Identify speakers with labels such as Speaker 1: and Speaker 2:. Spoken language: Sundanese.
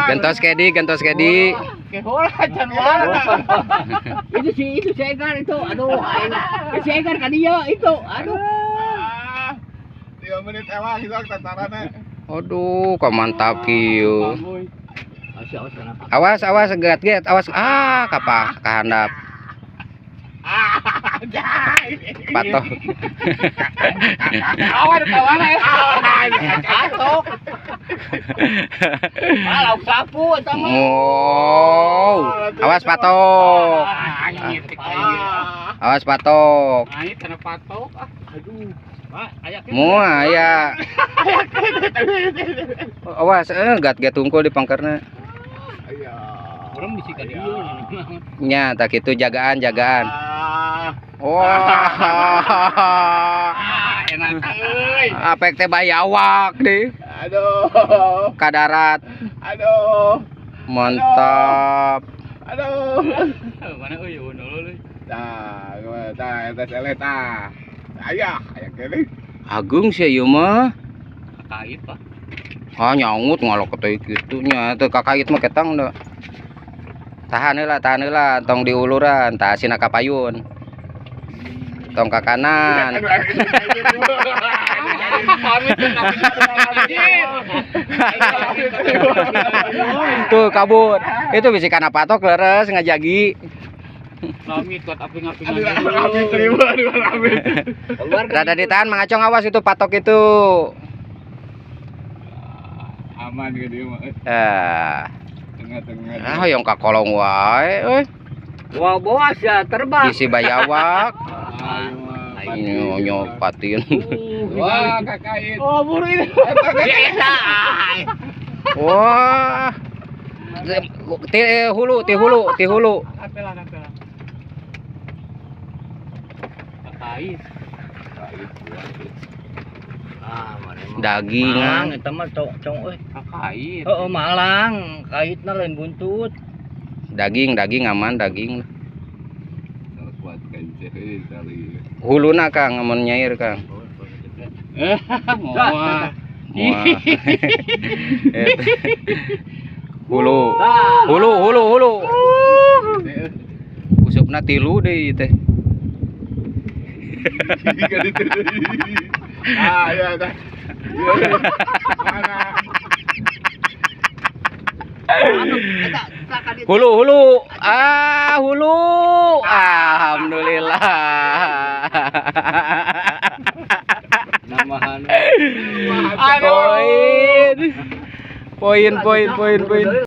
Speaker 1: Gentos kedi, gentos kedi.
Speaker 2: Itu si itu si Egar itu. Aduh, aing. Si Egar ka dieu itu. Aduh.
Speaker 3: 3 menit ewang itu tatarana.
Speaker 1: Aduh, kok mantap kieu. Awas, awas, gat-gat, awas. Ah, kapah kahandap. Patoh.
Speaker 2: Awan kawan ya. Patok. Ah, lauk sapu eta mah.
Speaker 1: Oh, awas patok. Awas patok.
Speaker 2: Aing kana patok ah. Aduh. Pak, aya
Speaker 1: Moal aya. Awas, gat-gat tungkul di pangkerna.
Speaker 2: Urang bisi ka dieu.
Speaker 1: Nya, tak itu jagaan, jagaan. Wah.
Speaker 2: Enak euy.
Speaker 1: Apek teh bayawak deh.
Speaker 3: Aduh.
Speaker 1: Ka darat.
Speaker 3: Aduh.
Speaker 1: Mantap.
Speaker 3: Aduh.
Speaker 2: Mana euy euy.
Speaker 3: Tah, tah, eta eleh tah. Aya, aya kene.
Speaker 1: Agung sih ieu mah.
Speaker 2: Kait pak.
Speaker 1: Ah nyangut ngalok teh kitu nya teu kakait mah ketang da. Tahan heula, tong diuluran, tah sina kapayun. Tong ka kanan. Tuh kabur. Itu bisi kana patok leres ngajagi. Rada ditahan Mang Acong, awas itu patok itu.
Speaker 3: Aman gitu mah. Tengah-tengah.
Speaker 1: Ah, hoyong ka kolong wae euy.
Speaker 2: Wah, boas ya terbang.
Speaker 1: Bisi bayawak. Nyo patin.
Speaker 3: Wah, kakait.
Speaker 2: Oh, buru ini.
Speaker 1: Wah. Ti hulu, ti hulu, ti hulu.
Speaker 2: Apelan, apelan. Kakait.
Speaker 1: Dagingan.
Speaker 2: Malang eta mah cong euy. Kakait. Heeh, malang, kaitna lain buntut.
Speaker 1: Daging, daging aman daging. Huluna Kang, amun nyair Kang.
Speaker 2: Moal.
Speaker 1: Moal. Hulu. Hulu, hulu, hulu. Usupna tilu deui teh.
Speaker 3: Ah, ya dah. Mana?
Speaker 1: Hulu, hulu. Ah, hulu. Alhamdulillah.
Speaker 2: Namahan.
Speaker 1: Poin. Poin, poin, poin, poin.